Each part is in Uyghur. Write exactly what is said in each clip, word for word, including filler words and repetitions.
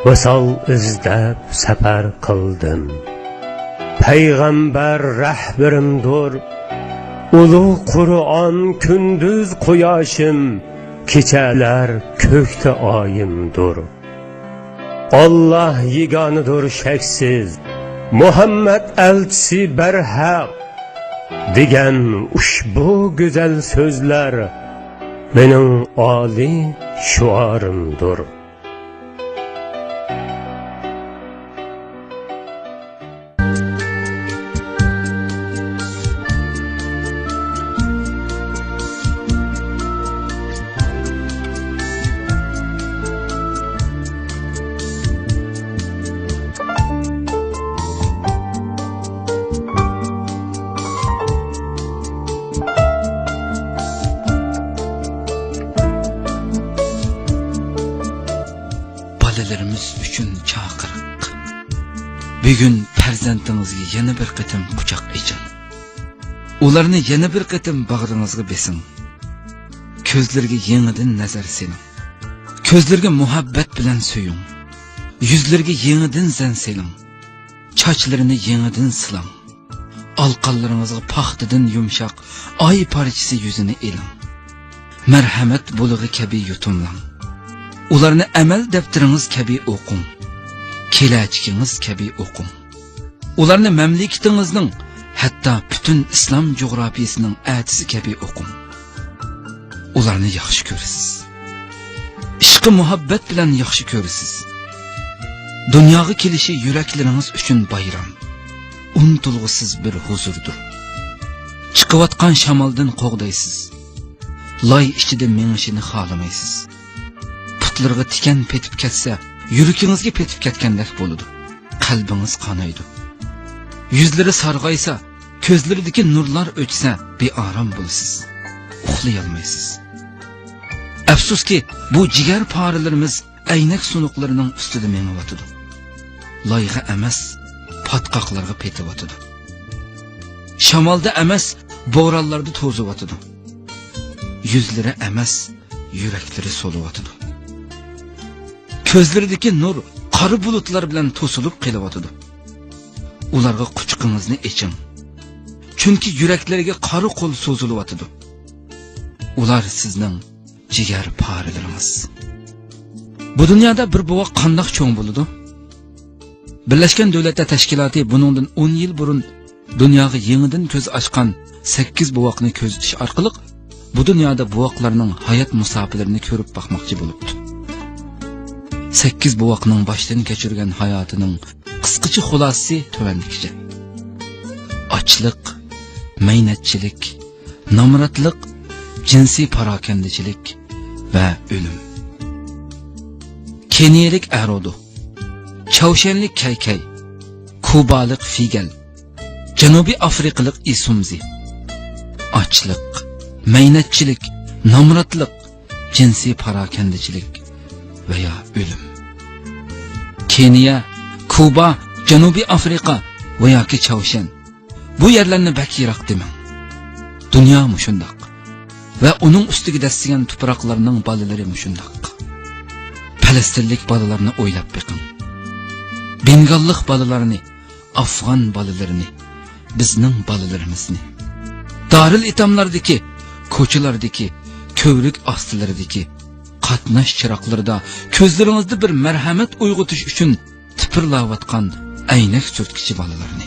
ۋىسال ئىزدەپ سەپەر قىلدىم. پەيغەمبەر رەھبىرىمدۇر. ئۇلۇغ قۇرئان كۈندۈز قۇياشىم، كېچەلەر كۆكتە ئايىمدۇر. ئاللاھ يېگانىدۇر شەكسىز، مۇھەممەد ئەلچىسى بەرھەق، دېگەن ئۇشبۇ گۈزەل سۆزلەر مېنىڭ ئالىي شوئارىمدۇر. بالىلىرىمىز ئۈچۈن چاقىرىق. بۈگۈن پەرزەنتىڭىزگە يەنە بىر قېتىم قۇچاق ئېچىڭ. ئۇلارنى يەنە بىر قېتىم باغرىڭىزغا بېسىڭ. كۆزلىرىگە يېڭىدىن نەزەر سېلىڭ. كۆزلىرىگە مۇھەببەت بىلەن سۆيۈڭ. يۈزلىرىگە يېڭىدىن زەن سېلىڭ. چاچلىرىنى يېڭىدىن سىلاڭ. ئالقانلىرىڭىزغا پاختىدىن يۇمشاق ئاي پارچىسى يۈزىنى ئېلىڭ. مەرھەمەت بۇلىغى كەبى يۇتۇملاڭ. ئۇلارنى ئەمەل دەپتىرىڭىز كەبى ئوقۇڭ. كېلەچىكىڭىز كەبى ئوقۇڭ. ئۇلارنى مەملىكىتىڭىزنىڭ، ھەتتا پۈتۈن ئىسلام جۇغراپىيىسىنىڭ ئەتىسى كەبى ئوقۇڭ. ئۇلارنى ياخشى كۆرىسىز. ئىشقى مۇھەببەت بىلەن ياخشى كۆرىسىز. دۇنياغا كېلىشى يۈرەكلىرىڭىز ئۈچۈن بايرام. ئۇنتۇلغۇسىز بىر ھۇزۇردۇر. چىقىۋاتقان شامالدىن قوغدايسىز. لاي ئىچىدە مېڭىشىنى خالىمايسىز. پۇتلىرىغا تىكەن پېتىپ كەتسە، يۈرىكىڭىزگە پېتىپ كەتكەندەك بولىدۇ. قەلبىڭىز قانايدۇ. يۈزلىرى سارغايسا، كۆزلىرىدىكى نۇرلار ئۆچسە، بىئارام بولىسىز. ئۇخلىيالمايسىز. ئەپسۇسكى، بۇ جىگەر پارىلىرىمىز ئەينەك سۇنۇقلىرىنىڭ ئۈستىدە مېڭىۋاتىدۇ. لايغا ئەمەس، پاتقاقلارغا پېتىۋاتىدۇ. شامالدا ئەمەس، بورانلاردا توزۇۋاتىدۇ. يۈزلىرى ئەمەس، يۈرەكلىرى سولۇۋاتىدۇ. كۆزلىرىدىكى نۇر قارا بۇلۇتلار بىلەن توسۇلۇپ قېلىۋاتىدۇ. ئۇلارغا قۇچىقىڭىزنى ئېچىڭ. چۈنكى يۈرەكلىرىگە قارا قول سوزۇلۇۋاتىدۇ. ئۇلار سىزنىڭ جىگەر پارىلىرىڭىز. بۇ دۇنيادا بىر بوۋاق قانداق چوڭ بولىدۇ؟ بىرلەشكەن دۆلەتلەر تەشكىلاتى بۇنىڭدىن ئون يىل بۇرۇن دۇنياغا يېڭىدىن كۆز ئاچقان سەككىز بوۋاقنى كۆزىتىش ئارقىلىق بۇ دۇنيادا بوۋاقلارنىڭ ھايات مۇساپىلىرىنى كۆرۈپ باقماقچى بولۇپتۇ. سەككىز بوۋاقنىڭ باشتىن كەچۈرگەن ھاياتىنىڭ قىسقىچە خۇلاسىسى تۆۋەندىكىچە: ئاچلىق، مەينەتچىلىك، نامراتلىق، جىنسىي پاراكەندىچىلىك ۋە ئۆلۈم. كېنىيەلىك ئەرودو، چاۋشيەنلىك كەيكەي، كۇبالىق فىگەل، جەنۇبىي ئافرىقىلىق ئىسۇمزى. ئاچلىق، مەينەتچىلىك، نامراتلىق، جىنسىي پاراكەندىچىلىك ۋە يا ئۆلۈم. كېنىيە، كۇبا، جەنۇبىي ئافرىقا ۋە ياكى چاۋشيەن. بۇ يەرلەرنى بەك يىراق دېمەڭ. دۇنيا مۇشۇنداق. ۋە ئۇنىڭ ئۈستىگە دەسسىگەن تۇپراقلارنىڭ بالىلىرى مۇشۇنداق. پەلەستىنلىك بالىلارنى ئويلاپ بېقىڭ. بېنگاللىق بالىلارنى، ئافغان بالىلىرىنى، بىزنىڭ بالىلىرىمىزنى. دارىل ئېتاملاردىكى، كوچىلاردىكى، كۆۋرۈك ئاستىلىرىدىكى، قاتناش چىراغلىرىدا كۆزلىرىڭىزدە بىر مەرھەمەت ئويغىتىش ئۈچۈن تىپىرلاۋاتقان ئەينەك سۈرتكۈچى بالىلارنى،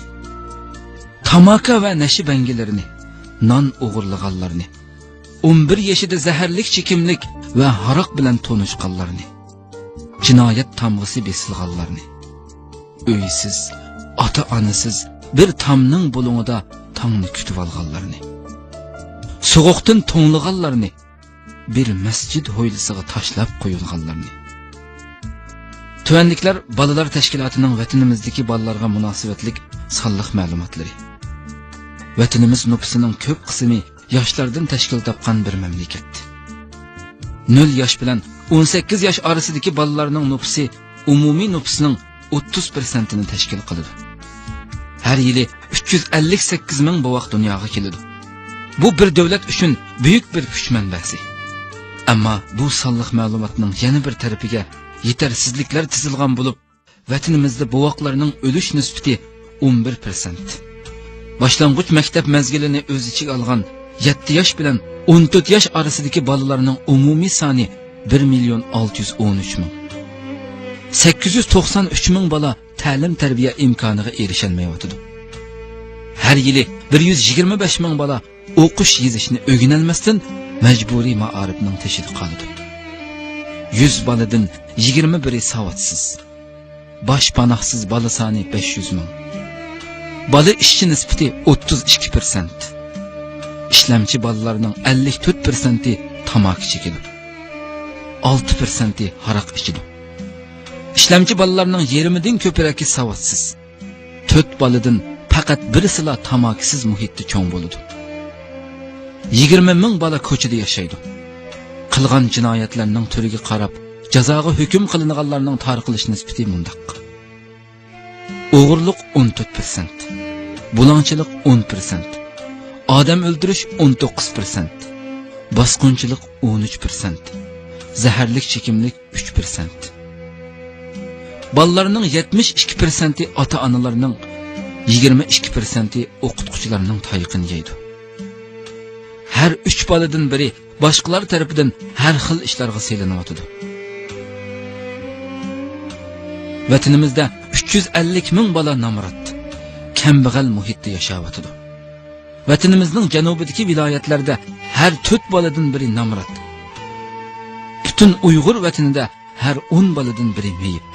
تاماكا ۋە نەشە بەڭگىلىرىنى، نان ئوغرىلىغانلارنى، ئون بىر يېشىدا زەھەرلىك چېكىملىك ۋە ھاراق بىلەن تونۇشقانلارنى، جىنايەت تامغىسى بېسىلغانلارنى، ئۆيسىز، ئاتا-ئانىسىز بىر تامنىڭ بۇلۇڭىدا تاڭنى كۈتۈۋالغانلارنى، سوغۇقتىن توڭلىغانلارنى، بىر مەسچىت ھويلىسىغا تاشلاپ قويۇلغانلارنى. تۆۋەندىكىلەر بالىلار تەشكىلاتىنىڭ ۋەتىنىمىزدىكى بالىلارغا مۇناسىۋەتلىك سانلىق مەلۇماتلىرى. ۋەتىنىمىز نوپۇسىنىڭ كۆپ قىسمى ياشلاردىن تەشكىل تاپقان بىر مەملىكەت. نۆل ياش بىلەن ئون سەككىز ياش ئارىسىدىكى بالىلارنىڭ نوپۇسى ئومۇمىي نوپۇسنىڭ ئوتتۇز پىرسەنتىنى تەشكىل قىلىدۇ. ھەر يىلى ئۈچ يۈز ئەللىك سەككىز مىڭ بوۋاق دۇنياغا كېلىدۇ. بۇ بىر دۆلەت ئۈچۈن بۈيۈك بىر كۈچ مەنبەسى. ئەمما بۇ سانلىق مەلۇماتنىڭ يەنە بىر تەرىپىگە يېتەرسىزلىكلەر تىزىلغان بولۇپ، ۋەتىنىمىزدە بوۋاقلارنىڭ ئۆلۈش نىسبىتى ئون بىر پىرسەنت. باشلانغۇچ مەكتەپ مەزگىلىنى ئۆز ئىچىگە ئالغان يەتتە ياش بىلەن ئون تۆت ياش ئارىسىدىكى بالىلارنىڭ ئومۇمىي سانى بىر مىليون ئالتە يۈز ئون ئۈچ مىڭ. سەككىز يۈز توقسان ئۈچ مىڭ بالا تەلىم-تەربىيە ئىمكانىغا ئېرىشەلمەيۋاتىدۇ. ھەر يىلى بىر يۈز يىگىرمە بەش مىڭ بالا ئوقۇش يېزىشنى ئۆگىنەلمەستىن مەجبۇرىي مائارىپنىڭ تېشىدا قالىدۇ. يۈز بالىدىن يىگىرمە بىرى ساۋاتسىز. باش پاناھسىز بالا سانى بەش يۈز مىڭ. بالا ئىشچى نىسبىتى ئوتتۇز ئىككى پىرسەنت. ئىشلەمچى بالىلارنىڭ ئەللىك تۆت پىرسەنتى تاماكا چېكىدۇ. ئالتە پىرسەنتى ھاراق ئىچىدۇ. ئىشلەمچى بالىلارنىڭ يېرىمىدىن كۆپرەكى ساۋاتسىز. تۆت بالىدىن پەقەت بىرسىلا تاماكىسىز مۇھىتتا چوڭ بولىدۇ. يىگىرمە مىڭ بالا كوچىدا ياشايدۇ. قىلغان جىنايەتلەرنىڭ تۈرىگە قاراپ، جازاغا ھۆكۈم قىلىنغانلارنىڭ تارقىلىش نىسبىتى مۇنداق: ئوغرىلىق ئون تۆت پىرسەنت، بۇلاڭچىلىق ئون پىرسەنت، ئادەم ئۆلتۈرۈش ئون توققۇز پىرسەنت، باسقۇنچىلىق ئون ئۈچ پىرسەنت، زەھەرلىك چېكىملىك ئۈچ پىرسەنت. بالىلارنىڭ يەتمىش ئىككى پىرسەنتى ئاتا-ئانىلارنىڭ، يىگىرمە ئىككى پىرسەنتى ئوقۇتقۇچىلارنىڭ تايىقىنى يەيدۇ. ھەر ئۈچ بالىدىن بىرى باشقىلار تەرىپىدىن ھەر خىل ئىشلارغا سېلىنىۋاتىدۇ. ۋەتىنىمىزدە ئۈچ يۈز ئەللىك مىڭ بالا نامرات، كەمبەغەل مۇھىتتا ياشاۋاتىدۇ. ۋەتىنىمىزنىڭ جەنۇبىدىكى ۋىلايەتلەردە ھەر تۆت بالىدىن بىرى نامرات. پۈتۈن ئۇيغۇر ۋەتىنىدە ھەر ئون بالىدىن بىرى مېيىپ.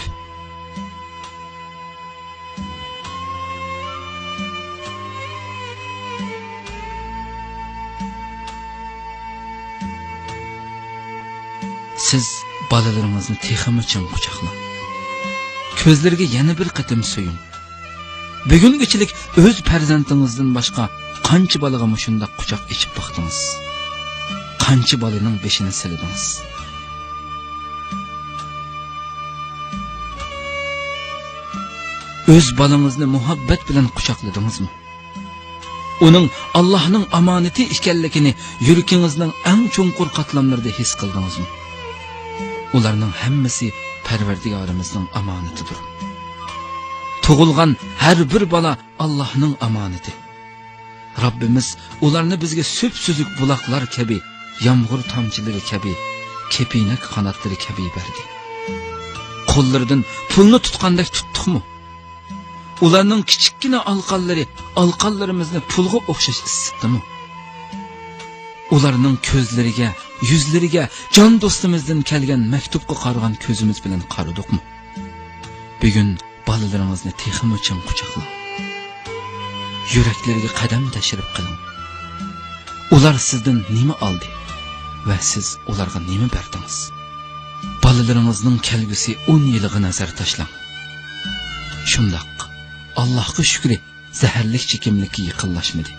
سىز بالىلىرىڭىزنى تېخىمۇ چىڭ قۇچاقلاڭ. كۆزلىرىگە يەنە بىر قېتىم سۆيۈڭ. بۈگۈنگىچىلىك ئۆز پەرزەنتىڭىزدىن باشقا قانچە بالىغا مۇشۇنداق قۇچاق ئېچىپ باقتىڭىز؟ قانچە بالىنىڭ بېشىنى سىلىدىڭىز؟ ئۆز بالىڭىزنى مۇھەببەت بىلەن قۇچاقلىدىڭىزمۇ؟ ئۇنىڭ ئاللاھنىڭ ئامانىتى ئىكەنلىكىنى يۈرىكىڭىزنىڭ ئەڭ چوڭقۇر قاتلاملىرىدا ھېس قىلدىڭىزمۇ؟ ئۇلارنىڭ ھەممىسى پەرۋەردىگارىمىزنىڭ ئامانىتىدۇر. تۇغۇلغان ھەر بىر بالا ئاللاھنىڭ ئامانىتى. رەببىمىز ئۇلارنى بىزگە سۈپسۈزۈك بۇلاقلار كەبى، يامغۇر تامچىلىرى كەبى، كېپىنەك قاناتلىرى كەبى بەردى. قوللىرىدىن پۇلنى تۇتقاندەك تۇتتۇقمۇ؟ ئۇلارنىڭ كىچىككىنە ئالقانلىرى ئالقانلىرىمىزنى پۇلغا ئوخشاش ئىسسىتتىمۇ؟ ئۇلارنىڭ كۆزلىرىگە، يۈزلىرىگە جان دوستىمىزدىن كەلگەن مەكتۇپقا قارىغان كۆزىمىز بىلەن قارىدۇقمۇ؟ بۈگۈن بالىلىرىڭىزنى تېخىمۇ چىڭ قۇچاقلاڭ. يۈرەكلىرىگە قەدەم تەشرىپ قىلىڭ. ئۇلار سىزدىن نېمە ئالدى ۋە سىز ئۇلارغا نېمە بەردىڭىز؟ بالىلىرىڭىزنىڭ كەلگۈسى ئون يىلىغا نەزەر تاشلاڭ. شۇنداق، ئاللاھقا شۈكرى، زەھەرلىك چېكىملىككە يېقىنلاشمىدى.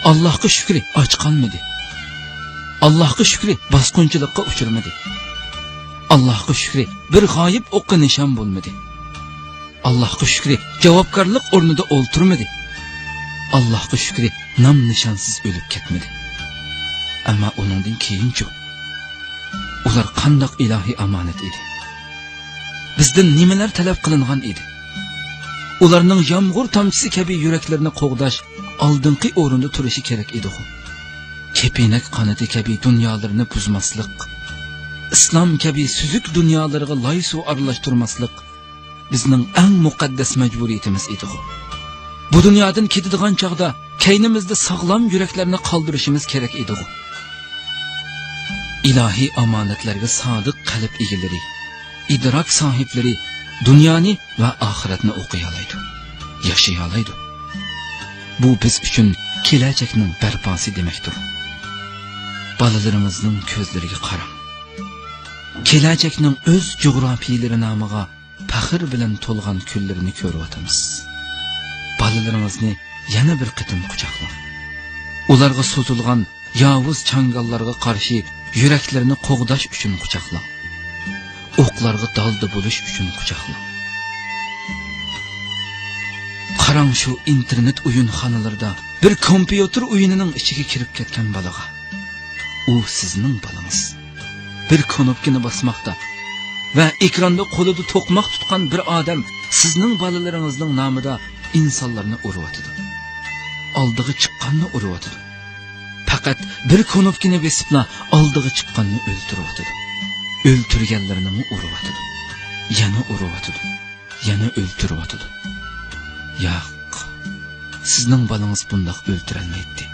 ئاللاھقا شۈكرى، ئاچ قالمىدى. ئاللاھقا شۈكرى، باسقۇنچىلىققا ئۇچرىمىدى. ئاللاھقا شۈكرى، بىر غايىب ئوققا نىشان بولمىدى. ئاللاھقا شۈكرى، جاۋابكارلىق ئورنىدا ئولتۇرمىدى. ئاللاھقا شۈكرى، نام نىشانسىز ئۆلۈپ كەتمىدى. ئەمما ئۇنىڭدىن كېيىنچۇ؟ ئۇلار قانداق ئىلاھىي ئامانەت ئىدى؟ بىزدىن نېمىلەر تەلەپ قىلىنغان ئىدى؟ ئۇلارنىڭ يامغۇر تامچىسى كەبى يۈرەكلىرىنى قوغداش ئالدىنقى ئورۇندا تۇرۇشى كېرەك ئىدىغۇ؟ كېپىنەك قانىتى كەبى دۇنيالىرىنى بۇزماسلىق، ئىسلام كەبى سۈزۈك دۇنيالىرىغا لاي سۇ ئارىلاشتۇرماسلىق، بىزنىڭ ئەڭ مۇقەددەس مەجبۇرىيىتىمىز ئىدىغۇ. بۇ دۇنيادىن كېتىدىغان چاغدا كەينىمىزدە ساغلام يۈرەكلەرنى قالدۇرۇشىمىز كېرەك ئىدىغۇ. ئىلاھىي ئامانەتلەرگە سادىق قەلب ئىگىلىرى، ئىدراك ساھىبلىرى دۇنيانى ۋە ئاخىرەتنى ئوقۇيالايدۇ، ياشىيالايدۇ. بۇ بىز ئۈچۈن كېلەچەكنىڭ بەرپاسى دېمەكتۇر. بالىلىرىڭىزنىڭ كۆزلىرىگە قاراڭ. كېلەچەكنىڭ ئۆز جۇغراپىيىلىرى نامىغا پەخىر بىلەن تولغان كۈنلىرىنى كۆرۈۋاتىمىز. بالىلىرىڭىزنى يەنە بىر قېتىم قۇچاقلاڭ. ئۇلارغا سوزۇلغان ياۋۇز چاڭگاللارغا قارشى يۈرەكلىرىنى قوغداش ئۈچۈن قۇچاقلاڭ. ئوقلارغا دالدا بولۇش ئۈچۈن قۇچاقلاڭ. قاراڭ، شۇ ئىنتېرنېت ئويۇنخانىلىرىدا بىر كومپيۇتېر ئويۇنىنىڭ ئىچىگە كىرىپ كەتكەن بالىغا. ئۇ سىزنىڭ بالىڭىز. بىر كۇنۇپكىنى باسماقتا. ۋە ئېكراندا قولىدا توقماق تۇتقان بىر ئادەم سىزنىڭ بالىلىرىڭىزنىڭ نامىدا ئىنسانلارنى ئۇرۇۋاتىدۇ. ئالدىغا چىققاننى ئۇرۇۋاتىدۇ. پەقەت بىر كۇنۇپكىنى بېسىپلا ئالدىغا چىققاننى ئۆلتۈرۈۋاتىدۇ. ئۆلتۈرگەنلىرىنىمۇ ئۇرۇۋاتىدۇ. يەنە ئۇرۇۋاتىدۇ. يەنە ئۆلتۈرۈۋاتىدۇ. ياق، سىزنىڭ بالىڭىز بۇنداق ئۆلتۈرەلمەيتتى.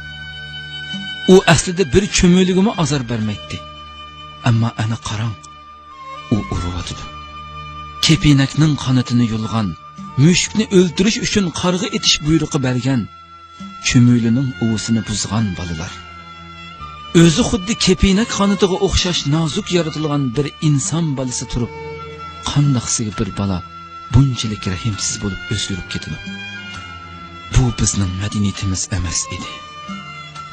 ئۇ ئەسلىدە بىر چۈمۈلىگىمۇ ئازار بەرمەيتتى. ئەمما ئەنە قاراڭ، ئۇ ئۇرۇۋاتىدۇ. كېپىنەكنىڭ قانىتىنى يۇلغان، مۈشۈكنى ئۆلتۈرۈش ئۈچۈن قارغا ئېتىش بۇيرۇقى بەرگەن، چۈمۈلىنىڭ ئۇۋىسىنى بۇزغان بالىلار. ئۆزى خۇددى كېپىنەك قانىتىغا ئوخشاش نازۇك يارىتىلغان بىر ئىنسان بالىسى تۇرۇپ، قانداقسىگە بىر بالا بۇنچىلىك رەھىمسىز بولۇپ ئۆزگىرىپ كېتىدۇ؟ بۇ بىزنىڭ مەدەنىيىتىمىز ئەمەس ئىدى.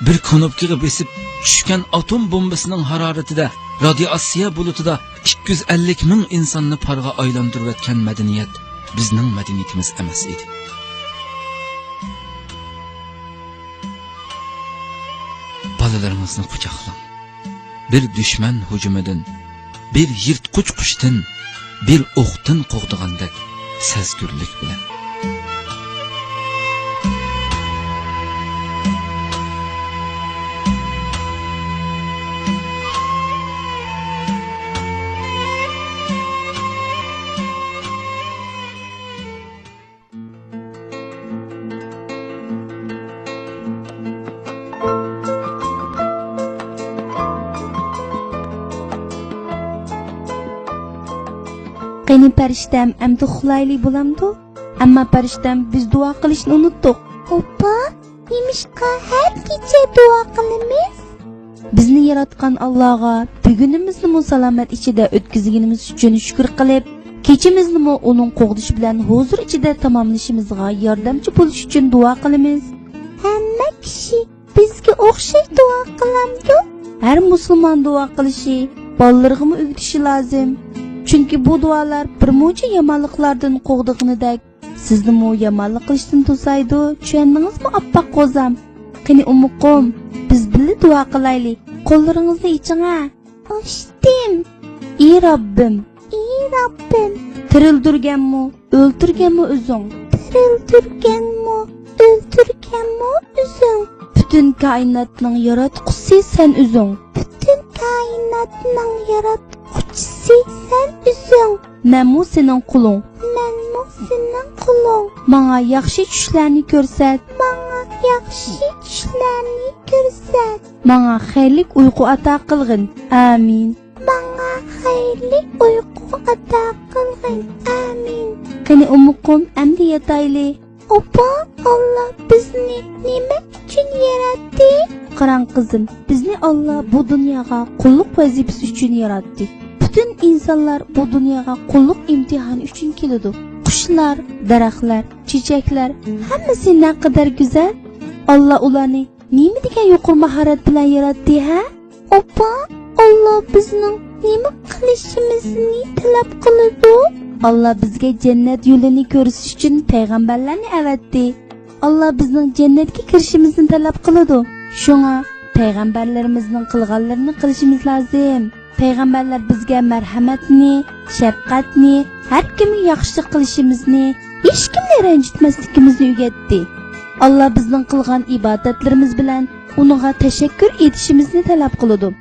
بىر كۇنۇپكىغا بېسىپ چۈشكەن ئاتوم بومبىسىنىڭ ھارارىتىدە رادىياتسىيە بۇلۇتىدا ئىككى يۈز ئەللىك مىڭ ئىنساننى پارغا ئايلاندۇرۇۋەتكەن مەدەنىيەت بىزنىڭ مەدەنىيىتىمىز ئەمەس ئىدى. بالىلىرىڭىزنى قۇچاقلاڭ. بىر دۈشمەن ھۇجۇمىدىن، بىر يىرتقۇچ قۇشتىن، بىر ئوقتىن قوغدىغاندەك سەزگۈرلۈك بىلەن. قېنى پەرىشتەم، ئەمدى ئۇخلايلى بولامدۇ؟ ئەمما پەرىشتەم، بىز دۇئا قىلىشنى ئۇنتتۇق. ئوپا، نېمىشقا ھەر كېچە دۇئا قىلىمىز؟ بىزنى ياراتقان ئاللاغا بۈگۈنىمىزنىمۇ سالامەت ئىچىدە ئۆتكۈزگىنىمىز ئۈچۈن شۈكۈر قىلىپ، كېچىمىزنىمۇ ئۇنىڭ قوغدىشى بىلەن ھۇزۇر ئىچىدە تاماملىشىمىزغا ياردەمچى بولۇشى ئۈچۈن دۇئا قىلىمىز. ھەممە كىشى بىزگە ئوخشاش دۇئا قىلامدۇ؟ ھەر مۇسۇلمان دۇئا قىلىشى، بالىلىرىغىمۇ ئۆگىتىشى لازىم. چۈنكى بۇ دۇئالار بىر مۇنچە يامانلىقلاردىن قوغدىغىنىدەك، سىزنىمۇ يامانلىق قىلىشتىن توسايدۇ، چۈشەندىڭىزمۇ، ئاپپاق قوزام؟ قېنى، ئومۇقۇم، بىز بىللە دۇئا قىلايلى. قوللىرىڭىزنى ئېچىڭە. ئاچتىم. ئى رەببىم. ئى رەببىم. تىرىلدۈرگەنمۇ، ئۆلتۈرگەنمۇ ئۆزۈڭ. تىرىلدۈرگەنمۇ، ئۆلتۈرگەنمۇ ئۆزۈڭ. پۈتۈن كائىناتنىڭ ياراتقۇچىسى سەن ئۆزۈڭ. پۈتۈن كائىناتنىڭ ياراتقۇچىسى سەن ئۆزۈڭ. مەنمۇ سېنىڭ قۇلۇڭ. مەنمۇ سېنىڭ قۇلۇڭ. ماڭا ياخشى چۈشلەرنى كۆرسەت. ماڭا ياخشى چۈشلەرنى كۆرسەت. ماڭا خەيرلىك ئۇيقۇ ئاتا قىلغىن. ئامىن. ماڭا خەيرلىك ئۇيقۇ ئاتا قىلغىن. ئامىن. قېنى، ئومۇقۇم، ئەمدى ياتايلى. ئوپا، ئاللا بىزنى نېمە ئۈچۈن ياراتتى؟ قاراڭ قىزىم، بىزنى ئاللا بۇ دۇنياغا قۇللۇق ۋەزىپىسى ئۈچۈن ياراتتى. پۈتۈن ئىنسانلار بۇ دۇنياغا قۇللۇق ئىمتىھانى ئۈچۈن كېلىدۇ. قۇشلار، دەرەخلەر، چېچەكلەر، ھەممىسى نەقەدەر گۈزەل. ئاللا ئۇلارنى نېمە دېگەن يۇقىرى ماھارەت بىلەن ياراتتى، ھە؟ ئاپا، ئاللا بىزنىڭ نېمە قىلىشىمىزنى تەلەپ قىلىدۇ؟ ئاللا بىزگە جەننەت يولىنى كۆرسىتىش ئۈچۈن پەيغەمبەرلەرنى ئەۋەتتى. ئاللا بىزنىڭ جەننەتكە كىرىشىمىزنى تەلەپ قىلىدۇ. شۇڭا پەيغەمبەرلىرىمىزنىڭ قىلغانلىرىنى قىلىشىمىز لازىم. پەيغەمبەرلەر بىزگە مەرھەمەتنى، شەپقەتنى، ھەر كىمگە ياخشىلىق قىلىشىمىزنى، ھېچكىمنى رەنجىتمەسلىكىمىزنى ئۆگەتتى. ئاللا بىزنىڭ قىلغان ئىبادەتلىرىمىز بىلەن ئۇنىڭغا تەشەككۈر ئېيتىشىمىزنى تەلەپ قىلىدۇ.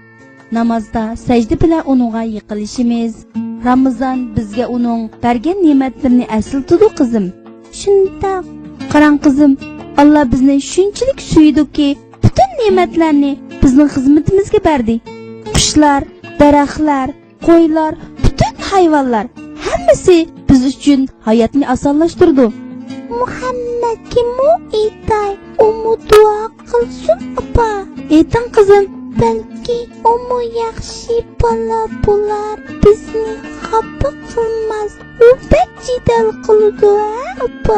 نامازدا سەجدە بىلەن ئۇنىڭغا يىقىلىشىمىز، رامىزان بىزگە ئۇنىڭ بەرگەن نېمەتلىرىنى ئەسلىتىدۇ، قىزىم. شۇنداق. قاراڭ، قىزىم، ئاللا بىزنى شۇنچىلىك سۆيىدۇكى، پۈتۈن نېمەتلەرنى بىزنىڭ خىزمىتىمىزگە بەردى. قۇشلار، دەرەخلەر، قويلار، پۈتۈن ھايۋانلار، ھەممىسى بىز ئۈچۈن ھاياتنى ئاسانلاشتۇرىدۇ. مۇھەممەدكىمۇ ئېيتاي، ئۇمۇ دۇئا قىلسۇن، ئاپا. ئېيتىڭ، قىزىم. بەلكى ئۇمۇ ياخشى بالا بولار، بىزنى خاپا قىلماس. ئۇ بەك جېدەل قىلىدۇ، ھە، ئاپا؟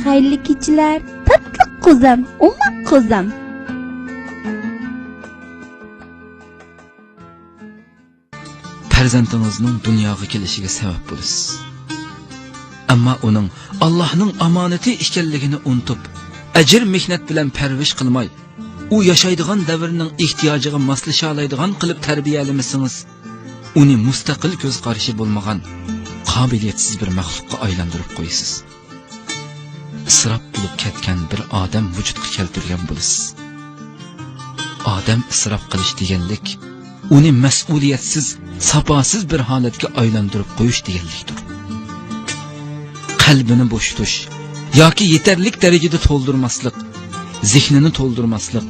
خەيرلىك كېچىلەر، تاتلىق قوزام، ئوماق قوزام. پەرزەنتىڭىزنىڭ دۇنياغا كېلىشىگە سەۋەب بولىسىز. ئەمما ئۇنىڭ ئاللاھنىڭ ئامانىتى ئىكەنلىكىنى ئۇنتۇپ، ئەجىر-مېھنەت بىلەن پەرۋىش قىلماي، ئۇ ياشايدىغان دەۋرنىڭ ئېھتىياجىغا ماسلىشالايدىغان قىلىپ تەربىيەلىمىسىڭىز، ئۇنى مۇستەقىل كۆز قارىشى بولمىغان، قابىلىيەتسىز بىر مەخلۇققا ئايلاندۇرۇپ قويىسىز. ئىسراپ بولۇپ كەتكەن بىر ئادەم ۋۇجۇدقا كەلتۈرگەن بولىسىز. ئادەم ئىسراپ قىلىش دېگەنلىك، ئۇنى مەسئۇلىيەتسىز، ساپاسىز بىر ھالەتكە ئايلاندۇرۇپ قويۇش دېگەنلىكتۇر. قەلبىنى بوشىتىش ياكى يېتەرلىك دەرىجىدە تولدۇرماسلىق، زېھنىنى تولدۇرماسلىق،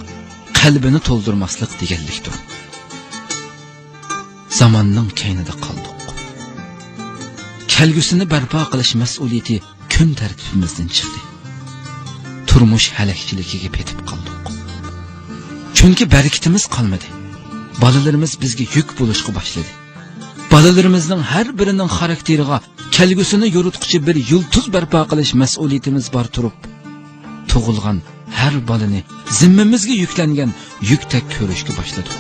قەلبىنى تولدۇرماسلىق دېگەنلىكتۇر. زاماننىڭ كەينىدە قالدۇق. كەلگۈسىنى بەرپا قىلىش مەسئۇلىيىتى كۈن تەرتىپىمىزدىن چىقتى. تۇرمۇش ھەلەكچىلىكىگە پېتىپ قالدۇق. چۈنكى بەرىكىتىمىز قالمىدى. بالىلىرىمىز بىزگە يۈك بولۇشقا باشلىدى. بالىلىرىمىزنىڭ ھەر بىرىنىڭ خاراكتېرىغا كەلگۈسىنى يورۇتقۇچى بىر يۇلتۇز بەرپا قىلىش مەسئۇلىيىتىمىز بار تۇرۇپ، تۇغۇلغان ھەر بالىنى زىممىمىزگە يۈكلەنگەن يۈكتەك كۆرۈشكە باشلىدۇق.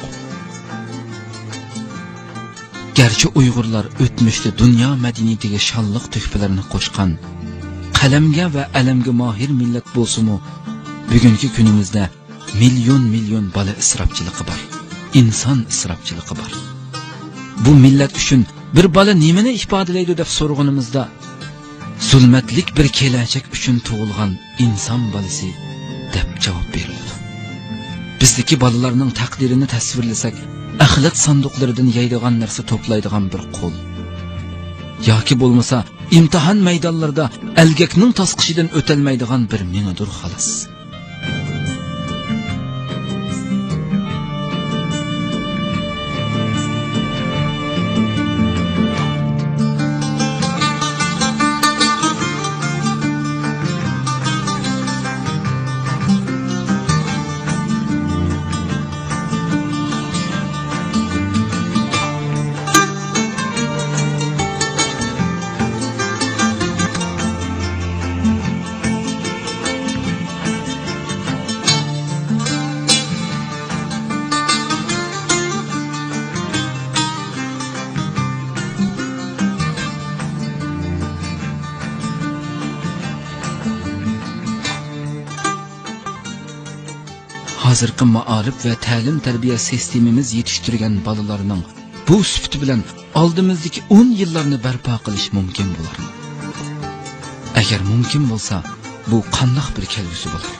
گەرچە ئۇيغۇرلار ئۆتمۈشتە دۇنيا مەدەنىيىتىگە شانلىق تۆھپىلەرنى قوشقان، قەلەمگە ۋە ئەلەمگە ماھىر مىللەت بولسىمۇ، بۈگۈنكى كۈنىمىزدە مىليون-مىليون بالا ئىسراپچىلىقى بار، ئىنسان ئىسراپچىلىقى بار. بۇ مىللەت ئۈچۈن بىر بالا نېمىنى ئىپادىلەيدۇ دەپ سورىغىنىمىزدا، زۇلمەتلىك بىر كېلەچەك ئۈچۈن تۇغۇلغان ئىنسان بالىسى دەپ جاۋاب بېرىلىدۇ. بىزدىكى بالىلارنىڭ تەقدىرىنى تەسۋىرلىسەك، ئەخلەت ساندۇقلىرىدىن يەيدىغان نەرسە توپلايدىغان بىر قول ياكى بولمىسا ئىمتىھان مەيدانلىرىدا ئەلگەكنىڭ تاسقىشىدىن ئۆتەلمەيدىغان بىر مېڭىدۇر، خالاس. ھازىرقى مائارىپ ۋە تەلىم-تەربىيە سىستېمىمىز يېتىشتۈرگەن بالىلارنىڭ بۇ سۈپىتى بىلەن ئالدىمىزدىكى ئون يىللارنى بەرپا قىلىش مۇمكىن بولارمۇ؟ ئەگەر مۇمكىن بولسا، بۇ قانداق بىر كەلگۈسى بولار؟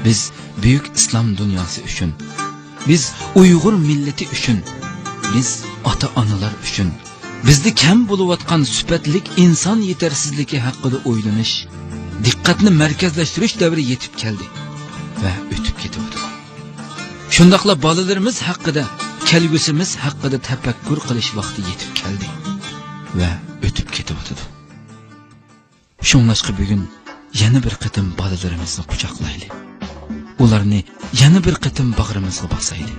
بىز بۈيۈك ئىسلام دۇنياسى ئۈچۈن، بىز ئۇيغۇر مىللىتى ئۈچۈن، بىز ئاتا-ئانىلار ئۈچۈن، بىزدە كەم بولۇۋاتقان سۈپەتلىك ئىنسان يېتەرسىزلىكى ھەققىدە ئويلىنىش، دىققەتنى مەركەزلەشتۈرۈش دەۋرى يېتىپ كەلدى ۋە ئۆتۈپ كېتىۋاتىدۇ. شۇنداقلا بالىلىرىمىز ھەققىدە، كەلگۈسىمىز ھەققىدە تەپەككۇر قىلىش ۋاقتى يېتىپ كەلدى ۋە ئۆتۈپ كېتىۋاتىدۇ. شۇڭلاشقا بۈگۈن يەنە بىر قېتىم بالىلىرىمىزنى قۇچاقلايلى. ئۇلارنى يەنە بىر قېتىم باغرىمىزغا باسايلى.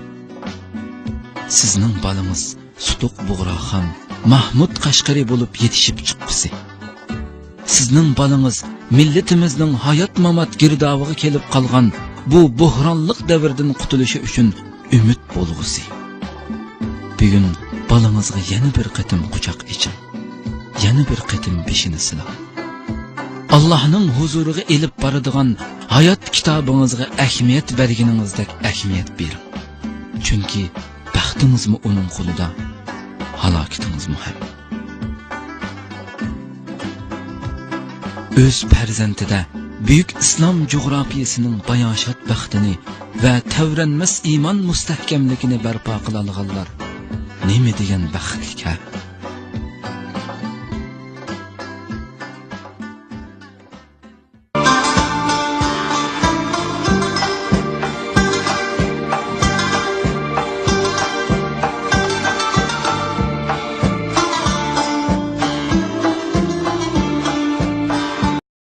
سىزنىڭ بالىڭىز سۇتۇق بۇغراخان مەھمۇد قەشقىرى بولۇپ يېتىشىپ چىققۇسى. سىزنىڭ بالىڭىز مىللىتىمىزنىڭ ھايات-مامات گىردابىغا كېلىپ قالغان بۇ بوھرانلىق دەۋردىن قۇتۇلۇشى ئۈچۈن ئۈمىد بولغۇسى. بۈگۈن بالىڭىزغا يەنە بىر قېتىم قۇچاق ئېچىڭ. يەنە بىر قېتىم بېشىنى سىلاڭ. ئاللاھنىڭ ھۇزۇرىغا ئېلىپ بارىدىغان ھايات كىتابىڭىزغا ئەھمىيەت بەرگىنىڭىزدەك ئەھمىيەت بېرىڭ. چۈنكى بەختىڭىزمۇ ئۇنىڭ قولىدا، ھالاكىتىڭىزمۇ ھەم. ئۆز پەرزەنتىدە بۈيۈك ئىسلام جۇغراپىيىسىنىڭ باياشات بەختىنى ۋە تەۋرەنمەس ئىمان مۇستەھكەملىكىنى بەرپا قىلالىغانلار نېمە دېگەن بەختلىك ھە!